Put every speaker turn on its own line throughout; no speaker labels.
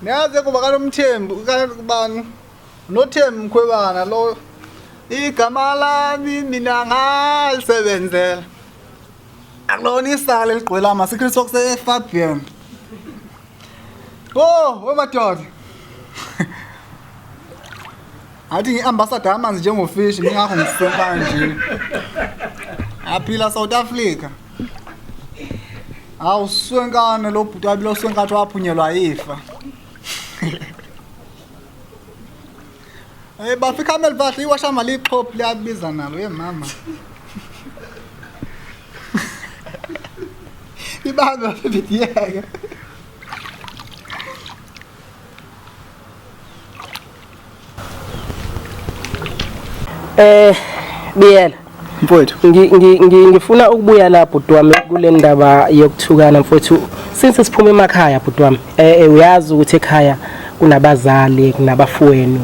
Niyazi kuba kaNomthembu kabani noThembu Mkhwebana lo igama lami mina ngalisebenzela. Akulona isale ligqwele ama Secret Socks eFabian. Oh, wemadoda. Athi ngi-ambassador amanzi njengofish ngingakho ngisenka nje. Aphila South Africa. Hawu swenkane lo bhuti wabi lo swenkathi waphunyelwa ifa. Eh bafika amel bahle iwasha mali ixhophu liyabiza nalo ye mama. Ibambe bafibidiyeke.
Eh Biyela
Mfowethu
ngifuna ukubuya la bhuti wami kule ndaba yokuthukana mfowethu since siphuma emakhaya bhuti wami eh uyazi ukuthi ekhaya kunabazali kunabafowenu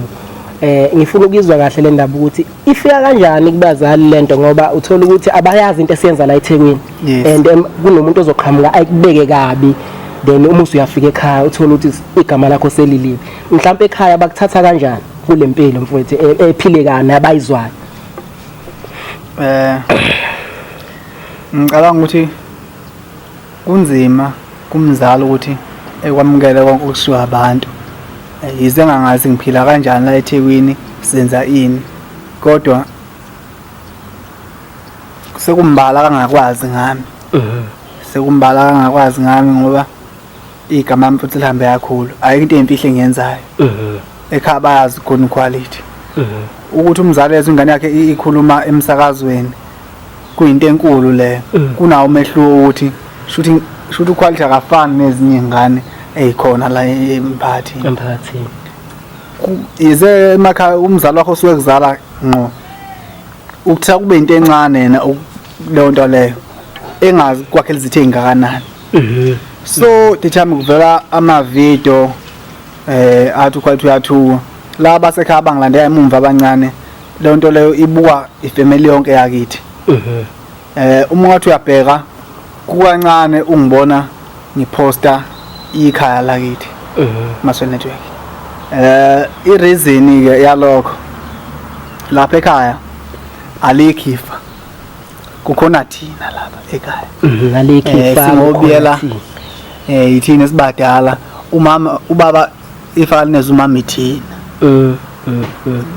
eh ngifuna ukuyizwa kahle le ndaba ukuthi ifika kanjani kubazali lento ngoba uthola ukuthi abayazi into esiyenza la eThekwini and kunomuntu ozoqhamuka ayikubeke kabi then uma usuyafika ekhaya uthola ukuthi igama lakho selilibi mhlawumbe ekhaya bakuthatha kanjani kule mpilo mfowethu ephilekayo nabayizwayo?
Ngicabanga ukuthi kunzima kumzali ukuthi ekwamukele konke okushiwo abantu. Yize engangazi ngiphila kanjani la eThekwini, senza ini, kodwa sekumbala kangakwazi ngami. Sekumbala kangakwazi ngami ngoba igama lami futhi lihambe kakhulu. Ayikho into eyimfihlo engiyenzayo. Ekhaya bayazi khona quality. Ukuthi umzali ezwe ingane yakhe ikhuluma emsakazweni kuyinto enkulu leyo. Kunawo umehluko ukuthi shuthi shuthi uquality akafani nezinye izingane ezikhona la emphakathini.
Emphakathini.
Yize emakhaya umzali wakho usuke kuzala ngqo. Ukutha kube into encane yena leyo nto leyo engazi kwakhe lizithe ingakanani. So the time kuvela ama video athi uquality uyathuka. Laba basekhaya abangilandela emumva abancane leyo nto leyo ibuka ifamily yonke yakithi. Uma ungathi uyabheka kukancane ungibona ngiposta ikhaya lakithi. Maswe network. I-reason ke yalokho lapha ekhaya alikhifa. Kukhona thina lapha ekhaya.
Alikhifa.
Singobiyela yithina esibadala umama ubaba ifa lineza umama ithina.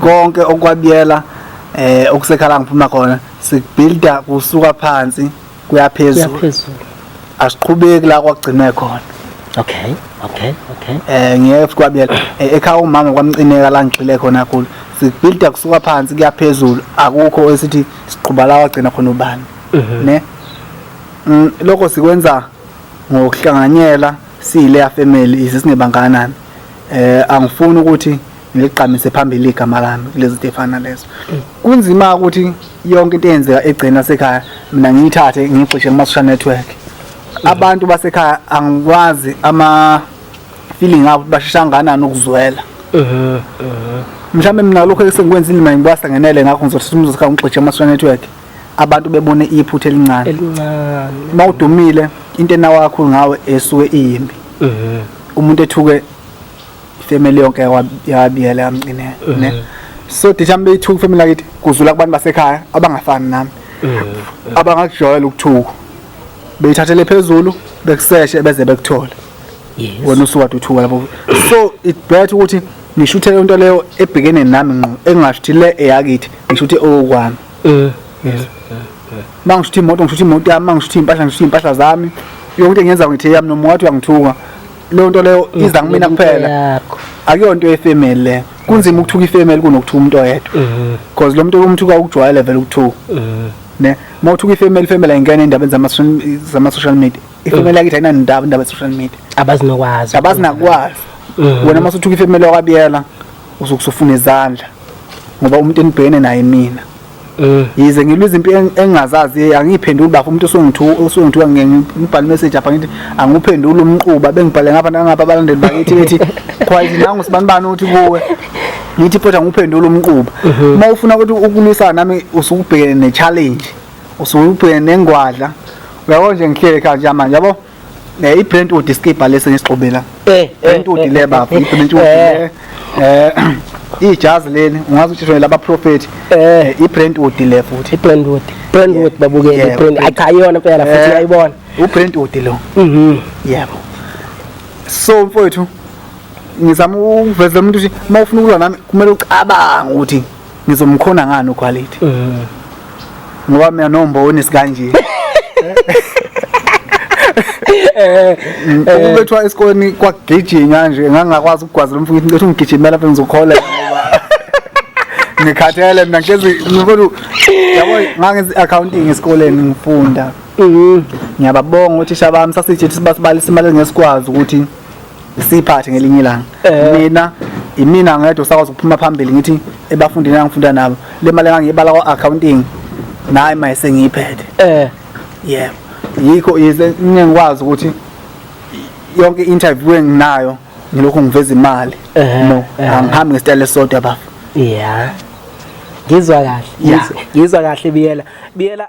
Konke okwabiyela okusekhala ngiphuma khona sikubuilda kusuka phansi kuya phezulu. Asiqhubeki la kwagcinwe khona.
Okay, okay, okay.
Ngeke futhi kwabiyela ekhaya umama kwamcineka la ngigxile khona kakhulu. Sikubuilda kusuka phansi kuya phezulu akukho esithi siqhuba la wagcina khona ubani. Ne? Lokho sikwenza ngokuhlanganyela siyileya family izisingebanganani. Angifuni ukuthi ngiligqamise phambili igama lami kulezi zinto ezifana nalezo. Kunzima ukuthi yonke into eyenzeka egcina nasekhaya mina ngiyithathe ngiyigxishe kuma social network. Abantu basekhaya angikwazi ama feeling abo bashesha kangakanani ukuzwela. Mhlawumbe mina lokho esengikwenzile mina ngibasa ngenele ngakho ngizothatha umzuzu sekhaya ngigxishe kuma social network. Abantu bebone iphutha elincane.
Elincane.
Mawudumile into enawa kakhulu ngawe esuke iyimbi. Umuntu ethuke ifamily yonke yabiyela yamcinela ne. So ditha beyithuka ifamily yakithi kuzula kubantu basekhaya abangafani nami. Abangakujwayela ukuthuka. Beyithathele phezulu bekuseshe beze bekuthole. Wena usuka uthuka lapho. So it better ukuthi ngishuthe into leyo ebhekene nami ngqo engashuthi le eyakithi ngishuthe okwami. Yes. Mangishuthe imoto ngishuthe imoto yami, mangishuthe impahla ngishuthe impahla zami. Yonke into engiyenza ngithi yami noma wathi uyangithuka. Leyo nto leyo iza kumina kuphela. Akuyonto into yefamily le. Kunzima ukuthuka ifamily kunokuthuka umuntu oyedwa. Because lo muntu umthuka ukujwayele vele ukuthuka. Ne, mawuthuka ifamily ifamily ayingena endabeni zama social media. Ifamily yakithi ayinandaba indaba social media.
Abazinokwazi.
Abazinakwazi. Wena masuthuka ifamily wakwabiyela usukusufuna izandla ngoba umuntu enibhekene naye mina. Yize ngilwa izimpi engingazazi angiyiphenduli bafo umuntu usungithuka ngibhale message apha ngithi anguphenduli umquba bengibhale ngapha nangapha abalandeli bakithi bethi quality nangu sibanibani uthi kuwe ngithi futhi anguphenduli umquba. Uma ufuna ukuthi ukulwisana nami usukubhekene ne challenge usukubhekene nengwadla. Uyabona nje ngihlele ekhaya nje manje yabo. I-Brentwood isikibha lesi ngisigqobela. Brentwood le bafo, i-Brentwood le. Ijazi leli ungazi ukuthi laba prophet. I-Brentwood le futhi.
I-Brentwood. Brentwood babukele i-Brent. Ayi cha iyona impela futhi uyayibona.
UBrentwood lo. Yebo. So mfowethu ngizama ukuveza umuntu ukuthi uma ufuna ukulwa nami kumele ucabange ukuthi ngizomkhona ngani uquality. Ngoba mina nomboni sikanje. Ukubethwa esikoleni kwagijinywa nje ngangakwazi ukugwaza lo mfowethu ngithi ungigijimela lapho ngizokhola ngoba ngikhathele mina ngezi mfowethu yabo ngangenza i-accounting esikoleni ngifunda. Ngiyababonga othisha bami sasithi sibasibalisa imali engesikwazi ukuthi siphathe ngelinye ilanga. Mina imina ngedwa usakwazi ukuphuma phambili ngithi ebafundini engifunda nabo le mali engangiyibala kwa-accounting nayi maye sengiyiphethe. Yebo. Yikho yize ngingekwazi ukuthi yonke i-interview enginayo ngilokhu ngiveza imali. No, angihambi ngesitayela esisodwa bafo.
Yeah. Ngizwa kahle. Ngizwa kahle Biyela. Biyela.